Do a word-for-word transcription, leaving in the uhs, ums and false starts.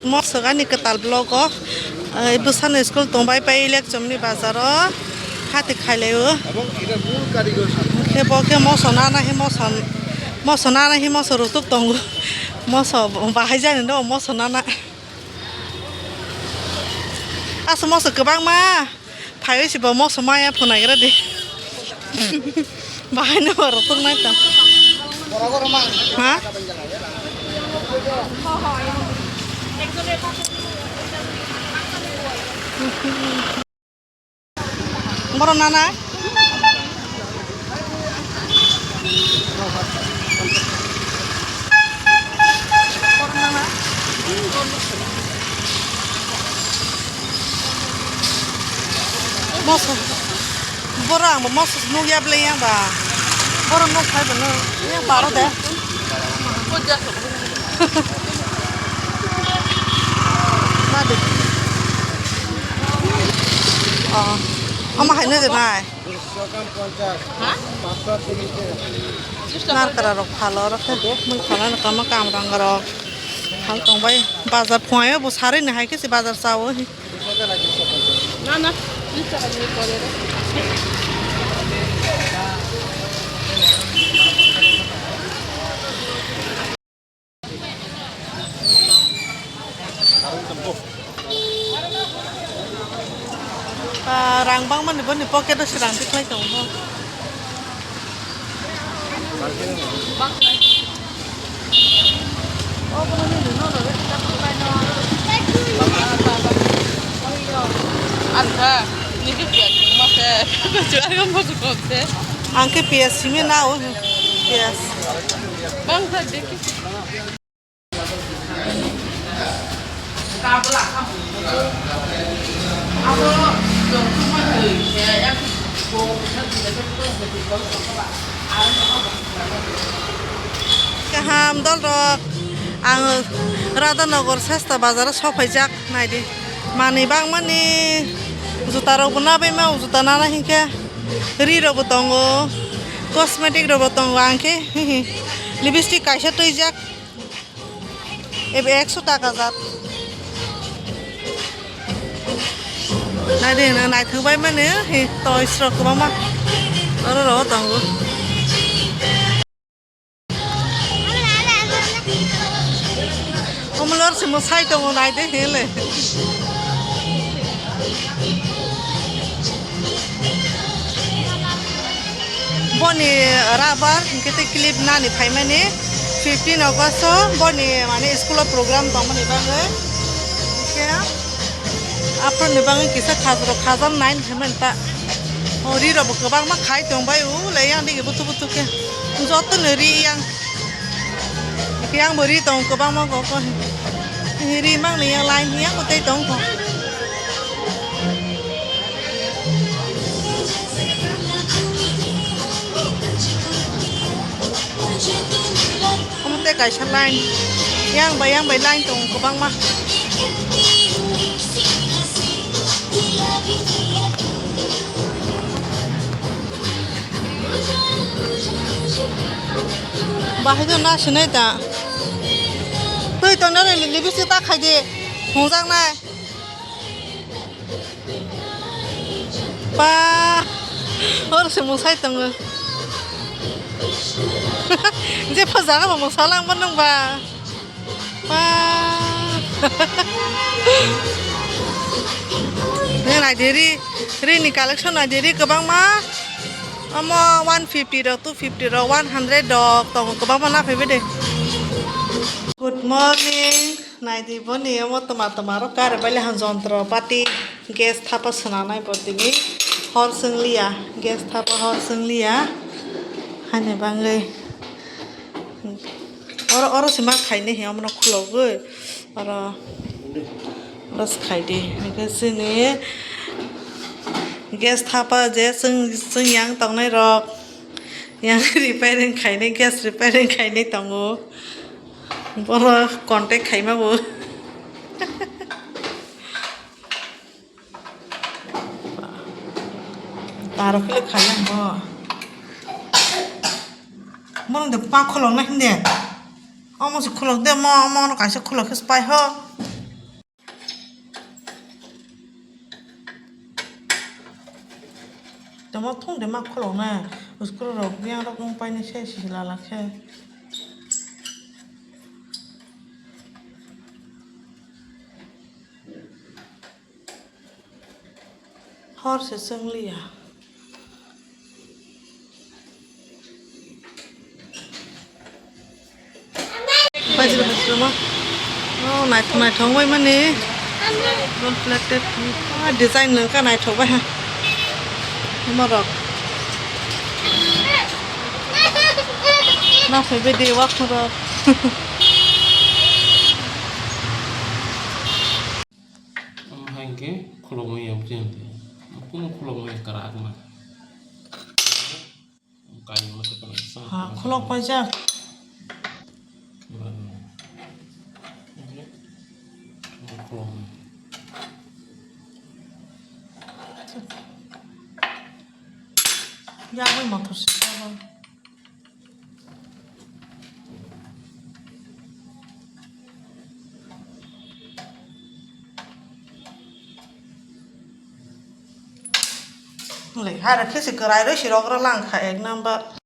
Mosok ani kwtal vlog o, eh, bwsano school tongbai pai Lekchomni bazar o hati khailai o. Khe bo khe moso nana he moso, moso nana he moso rutuk tongo. Moso bahai jani no moso nana. Asa moso kwbangma. Phaiwi se bo moso maya phunaigra di. Bahai no rw tongnai ta. Ha? Borok nana. Moso, borok ang bo moso nukya bwlai yang ba. Borok nuk phai bo nuk, yang baro de. Nadi. Oh, ama hai nadi nai. Narkara rok phalo rok khe mui phalano kama kam rang rok phal tong bai bazar phuaio bo sarui ni hai khe se bazar chao. Na na, tris taka ni pore. Ah, rang bangmani boni pocket o se rang tikhlai tongo. Ang kha, nini piyaj wngma se, kuchugo moso kom se. Ang khe piyaj simi na o, piyaj. Bang kha dekhi. Kaham dol rok, ang Radhanagar Sasta bazar o sophaijak, naidi manwi bangmani juta rok bo nabai ma, juta nana hinkhe ri rok bo tongo, cosmetic rok bo tongo, ang khe lipstick kaisa twijak. Ebe ekso taka jat. Naidi na naithok bai mani, he, toys rok kwbangma. Oro ro tongo. Omo lor se mwsai tongo, naidi hele. Boni rubber hinkhe tei clip nani phaimani fifteen August o boni mane school o program tongmani bagwi. Hinkhe aphuru ni bagwi kisa khajro khajam nai phaimani ta. O ri rok bo kwbangma khai tongbai o le yang digi butu butu khe joto no ri yang. Hinkhe yang bo ri tongo kwbangma kok kok ri mangni yang line yang bo tei tongkho. Omo tei kaisa line. Yang bai, yang bai line tongo kwbangma. Bahai do na sinai ta. Twi tongnai lipstick ta khai di. Hwnjaknai. Ba, oro se mwsai tongo. Jepha jaga bo mwsa langma nwng ba. Ba. Nai di ri, ri ni collection nai di ri kwbangma. Omo one fifty rok, two fifty rok, one hundred rok tongo kwbangma na phaibai de. Good morning. Naidi boni omo toma toma ro kare baile han jontro pati gas thapa swnanai bo tini hor swngliya, gas thapa hor swngliya. Hani bangwi oro, oro se ma khainai he omono khulogwi oro, oro se khaidi. Hwnkhe chini gas thapa je chwng, chwng yang tongnai rok yang repairing khainai, gas repairing khainai tongo. Bono contact khaima bo. Taro kile khaina bo. Bono de pa khulok na hinde. Omo se khulok de mo, omo no kaisa khulok khe pai ho. Amo thung de ma khulok na. Uskuru rok yang rok wng pai ni se si la la khe. Hor se chwng liya. Bajra bajra ma. Oh, naithok naithok bai mani. Gold plated. Ah, design nung ka naithok bai ha. Morok. Na se bede wak morok. Omo hai hwnkhe khulokma ya bwtwi hwnkhe. Kunu khulokma ya kwrak ma. Kaiyungma se kwrak sa. Ha, khulok paijak. Kwrak ma. Khulokma. Yagwi mothor se. Hara khe se kwrai rw sirok rw lang kha ek number.